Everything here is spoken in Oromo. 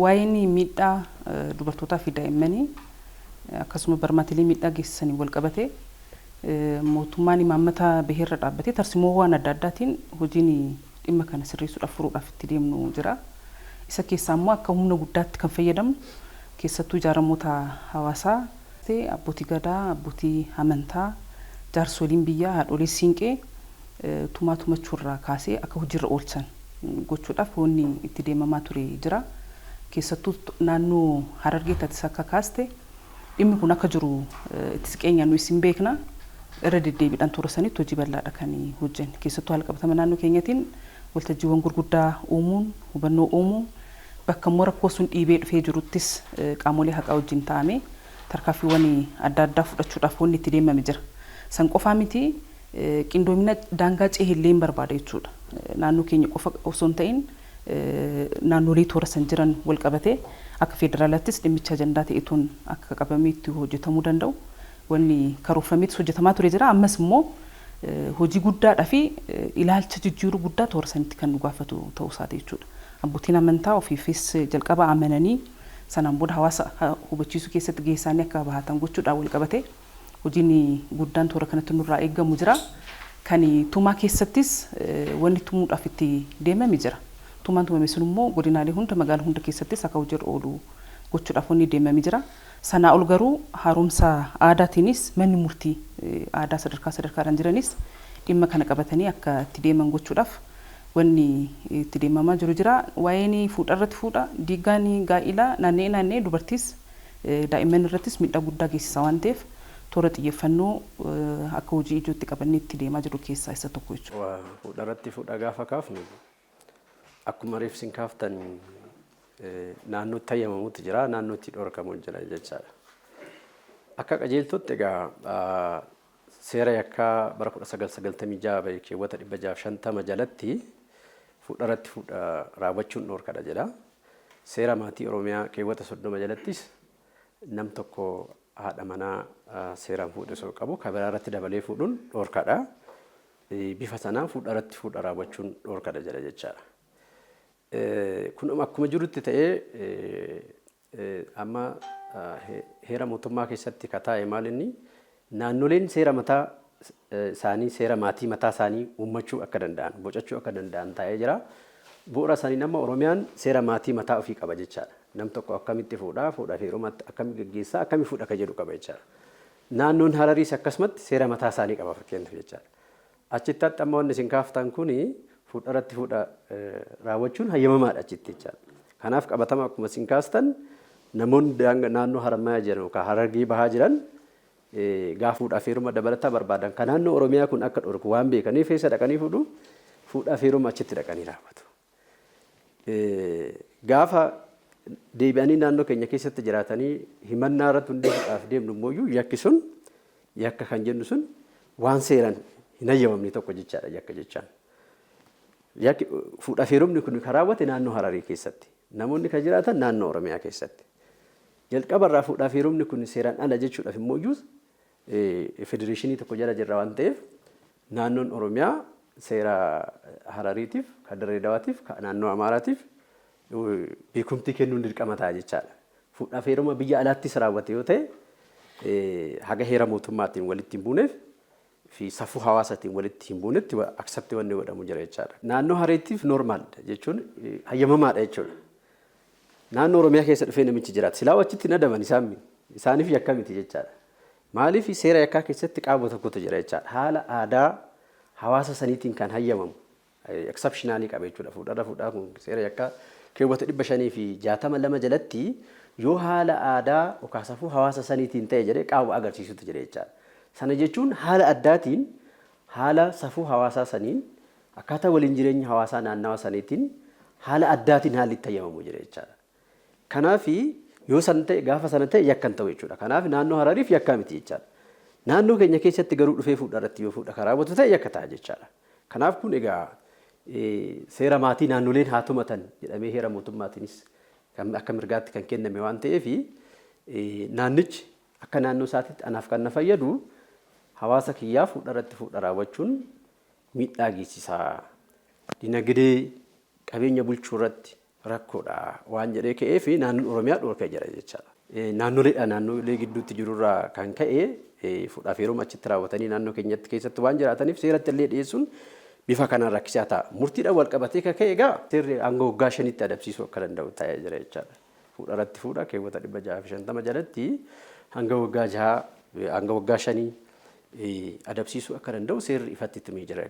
Waa'een miidhaa dubartootaa fi daa'immanii akkasuma barmaatilee miidhaa geessisanii wal qabate, mootummaan imaammata baheerra dhaabbatee tarsiimoowwan adda addaatiin hojiin dhimma kana sirreessuudhaaf, furuudhaaf itti deemnu jira. Isa keessaa immoo akka humna guddaatti kan fayyadamnu keessattuu ijaaramoota hawaasaa, abbootii gadaa, abbootii amantaa, jaarsoliin biyyaa, haadholii siinqee tumaa tumachuurraa kaasee akka hojiirra oolchan gochuudhaaf wanni itti deemamaa ture jira. Keessattuu naannoo Harargeettis akka kaaste dhimmi kun akka jiru itti siqeenyaan nu isin beekna. Irra deddeebiidhaan toora sanitti hojii bal'aadha kan hojjenne. Keessattuu haala qabatama naannoo keenyatiin waltajjiiwwan gurguddaa uumuun, hubannoo uumuu, bakka immoo rakkoo sun dhiibee dhufee jiruttis qaamolee haqaa wajjin ta'amee tarkaanfiiwwan adda addaa fudhachuudhaaf wanni itti deemame jira. San qofaa miti, qindoomina daangaa ce'e illee hin barbaada jechuudha. Naannoo keenya qofa osoo hin ta'in naannolee toora san jiran wal qabatee akka federaalaattis dhimmicha ajandaa ta'etuun akka qabamee itti hojjetamuu danda'u wanni karoorfameetis hojjetamaa ture jira. Ammas immoo hojii guddaadhaa fi ilaalcha jijjiiruu guddaa toora sanitti kan nu gaafatu ta'uu isaati jechuudha. Abbootiin amantaa ofiifis jalqaba amananii sanaan booda hawaasa hubachiisuu keessatti gahee isaanii akka bahatan gochuudhaan wal qabate hojiin guddaan toora kanatti nurraa eeggamu jira. Kan tumaa keessattis wanni tumuudhaaf itti deemame jira. Tumaan tumame sun immoo godinaalee hunda, magaalaa hunda keessattis akka hojiirra oolu gochuudhaaf wanni deemame jira. Sanaa ol garuu haaromsa aadaatiinis manni murtii aadaa sadarkaa sadarkaadhaan jiranis dhimma kana qabatanii akka itti deeman gochuudhaaf wanni itti deemamaa jiru jira. Waa'een fuudha irratti fuudha diiggaan gaa'ilaa naanna'ee naanna'ee dubartiis daa'imman irrattis miidhaa guddaa geessisa waan ta'eef, toora xiyyeeffannoo akka hojii ijootti qabannee itti deemaa jiru keessaa isa tokko jechuudha. Fuudha irratti fuudha gaafa kaafnu, akkuma reefsin kaaftan, naannootti hayyamamutu jira, naannootti dhorkamu jira jechaadha. Akka qajeeltootti egaa seera yakkaa bara 1996 bahe keewwata 650 jalatti fuudha irratti fuudha raawwachuun dhorkadha jedha. Seera maatii Oromiyaa keewwata 30 jalattis nam tokko haadha manaa seeraan fuudhe osoo qabu kan biraa irratti dabalee fuudhuun dhorkadha. Bifa sanaan fuudha irratti fuudha raawwachuun dhorkadha jedha jechaadha. Kun akkuma jirutti ta'ee, amma heera mootummaa keessatti ka taa'e maal? Inni naannoleen seera mataa isaanii, seera maatii mataa isaanii uummachuu akka danda'an, bocachuu akka danda'an taa'ee jira. Bu'uura saniin amma Oromiyaan seera maatii mataa ofii qaba jechaadha. Nam tokko akkamitti fuudhaa, fuudhaa fi heeruma akkamitti gaggeessaa, akkamii fuudha ka jedhu qaba jechaadha. Naannoon Harariis akkasumatti seera mataa isaanii qaba fakkeenyaaf jechaadha. Achitti amma wanni isin kaaftan kuni fuudha irratti fuudha raawwachuun hayyamamaadha achitti jechaadha. Kanaaf qabatama akkuma isin kaastan namoonni naannoo Harammayaa jiran yookaan Harargee Bahaa jiran gaafa fuudhaa fi heeruma dabalataa barbaadan, kan naannoo Oromiyaa kun akka dhorku waan beekaniif, eessa dhaqanii fuudhu? Fuudhaa fi heeruma achitti dhaqanii raawwatu. Gaafa deebi'anii naannoo keenya keessatti jiraatanii himannaa irratti hundeessuudhaaf deemnu immoo yakki sun, yakka kan jennu sun, waan seeraan hin hayyamamne tokko jechaadha yakka jechaan. Yakki fuudhaa fi heerumni kun kan raawwate naannoo Hararii keessatti. Namoonni kan jiraatan naannoo Oromiyaa keessatti. Jalqaba irraa fuudhaa fi heerumni kun seeraan ala jechuudhaaf immoo iyyuu federeeshinii tokko jala jirra waan ta'eef, naannoon Oromiyaa seera Harariitiif, kan Dirree Dawaatiif, kan naannoo Amaaraatiif beekumtii kennuun dirqama ta'a jechaadha. Fuudhaa fi heeruma biyya alaattis raawwate yoo ta'e, haga heera mootummaatiin walitti hin buuneef fi safuu hawaasaatiin walitti hin buunetti accept wanni godhamu jira jechaadha. Naannoo Harariitiif normal jechuun hayyamamaadha jechuudha. Naannoo Oromiyaa keessa dhufee namichi jiraata. Silaa achitti hin adaban isaan, isaaniif yakka miti jechaadha. Maaliif? Seera yakkaa keessatti qaawwa tokkotu jira jechaadha. Haala aadaa hawaasa saniitiin kan hayyamamu exceptionally qaba jechuudha. Fuudharra fuudhaa kun seera yakkaa keewwata 562 jalatti yoo haala aadaa yookaan safuu hawaasa saniitiin ta'e jedhee qaawwa agarsiisutu jira jechaadha. Sana jechuun haala addaatiin, haala safuu hawaasaa saniin, akkaataa waliin jireenya hawaasaa naannawa saniitiin haala addaatiin haalli itti hayyamamu jira jechaadha. Kanaaf yoo san ta'e, gaafa sana ta'e yakka hin ta'u jechuudha. Kanaaf naannoo Harariif yakkaa miti jechaadha. Naannoo keenya keessatti garuu dhufee fuudha irratti yoo fuudha kan raawwatu ta'e yakka ta'a jechaadha. Kanaaf kun egaa seera maatii naannoleen haa tumatan jedhamee heera mootummaatiinis akka mirgaatti kan kenname waan ta'eef, naannichi akka naannoo isaatiitti anaaf kan na fayyadu hawaasa kiyyaa fuudha irratti fuudha raawwachuun miidhaa geessisaa. Dinagdee qabeenya bulchuu irratti Rakkoodha waan jedhee ka'ee fi naannoon Oromiyaa dhorkee jira jechaadha. Naannoleedha naannolee gidduutti jirurraa kan ka'e fuudhaaf heeruma achitti raawwatanii naannoo keenyatti keessatti waan jiraataniif seeratti illee dhiyeessuun bifa kanaan rakkisaa ta'a. Murtiidhaan wal qabatee kan ka'e egaa seerri hanga waggaa 5tti adabsiisuu akka danda'u taa'ee jira jechaadha. Fuudha irratti fuudha keewwata 650 jalatti hanga waggaa 6 hanga waggaa 5 adabsiisuu akka danda'u seerri ifatti tumee jira.